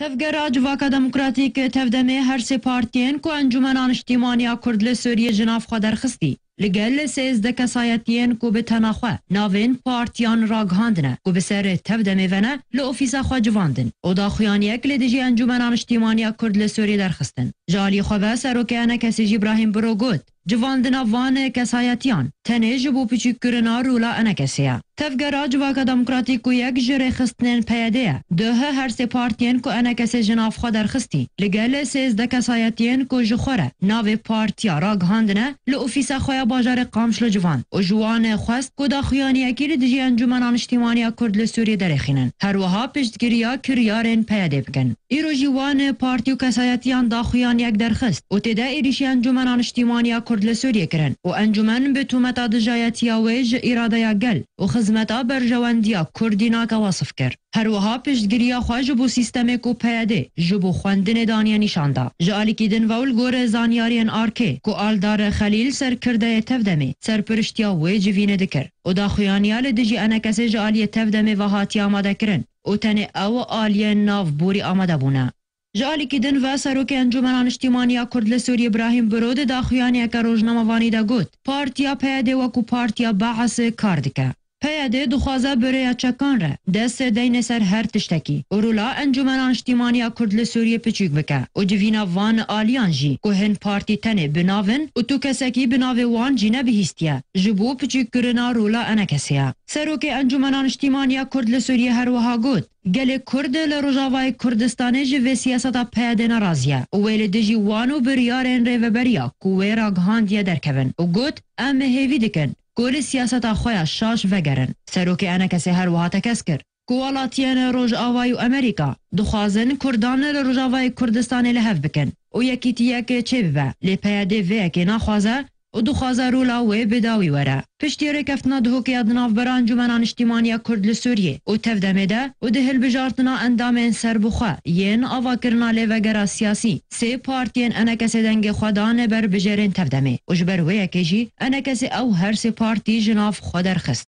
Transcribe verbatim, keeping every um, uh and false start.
Tevgera Civaka Demokratîk TEV-DEMê her sê partiyên ku Encûmena Niştîmaniya Kurd li Sûriyê ji nav xwe derxistî, li gel sêzdeh kesayetiyên ku bi tena xwe navên partiyan ragihandine ku bi ser TEV-DEMê ve ne, li ofîsa xwe civandin û daxuyaniyek li dijî Encûmena Niştîmaniya Kurd li Sûriyê derxistin. Ji alî xwe ve serokê ENKSê jî Îbrahîm Biro got, civandina van kesayetiyan tenê ji bo piçûkkirina rola ENKSê ye. Tevgera Civaka Demokratîk ku yek ji rêxistinên PYDê ye, duh her sê partiyên ku ENKSê ji nav xwe derxistî, li gel sêzdeh kesayetiyên ku ji xwe re navê partiya ragihandine, li ofîsa xwe ya bajarê Qamişlo civand û ji wan xwest ku daxuyaniyekî li dijî Encûmena Niştîmaniya Kurd li Sûriyê derêxînin. Her wiha piştgiriya kiryarên PYDê bikin. Îro jî wan partî û kesayetiyan daxuyaniyek derxist û tê de êrîşî Encûmena Niştîmaniya Kurd li Sûriyê kirin û encûmen bi tûmeta dijayetiya wê ji îradeya gel û xizmeta berjewendiya Kurdî nake wasif kir. Her wiha piştgiriya xwe ji bo sîstemê ku PYDê ji bo xwendinê daniye nîşan da. Ji alîkî din ve û li gorî zanyariyên arkê ku Aldar Xelîl, serkirdeyê TEV-DEMê, serpiriştiya wê civînê dikir û daxuyaniya li dijî ENKSê ji aliyê TEV-DEMê ve hatiye amadekirin û tenê ew aliyên navborî amade bûne. Ji alîkî din ve serokê Encûmena Niştîmaniya Kurd li Sûriyê Îbrahîm Biro di daxuyaniyeke rojnamevanî de got, partiya PYDê wekû partiya Be'esê kar dike. PYDê dixwaze bi rêya çekan re dest deynê ser her tiştekî û rola Encûmena Niştîmaniya Kurd li Sûriyê piçûk bike û civîna van aliyan jî ku hin partî tenê bi nav in û tu kesekî bi navê wan jî nebihîstiye, ji bo piçûkkirina rola ENKSê ye. Serokê Encûmena Niştîmaniya Kurd li Sûriyê her wiha got, gelê Kurd li Rojavayê Kurdistanê ji vê siyaseta PYDê nerazî ye û wê li dijî wan û biryarên rêveberiya ku wê ragihandiye derkevin û got, em hêvî dikin ku li siyaseta xwe ya şaş vegerin. Serokê ENKSê her wiha tekez kir ku welatiyên Rojavayê û Amerîka dixwazin Kurdan li Rojavayê Kurdistanê li hev bikin û yekîtiyek çêbibe, lê PYDê vê yekê naxwaze û dixwaze rola wê bi dawî were. Piştî rêkeftina Duhokê ya di navbera Encûmena Niştîmaniya Kurd li Sûriyê û TEV-DEMê de û di hilbijartina endamên serbixwe yên avakirina lêvegera siyasî, sê partiyên ENKSê dengê xwe dane ber bijêrên TEV-DEMê û ji ber wê yekê jî ENKSê ew her sê partî ji nav xwe derxist.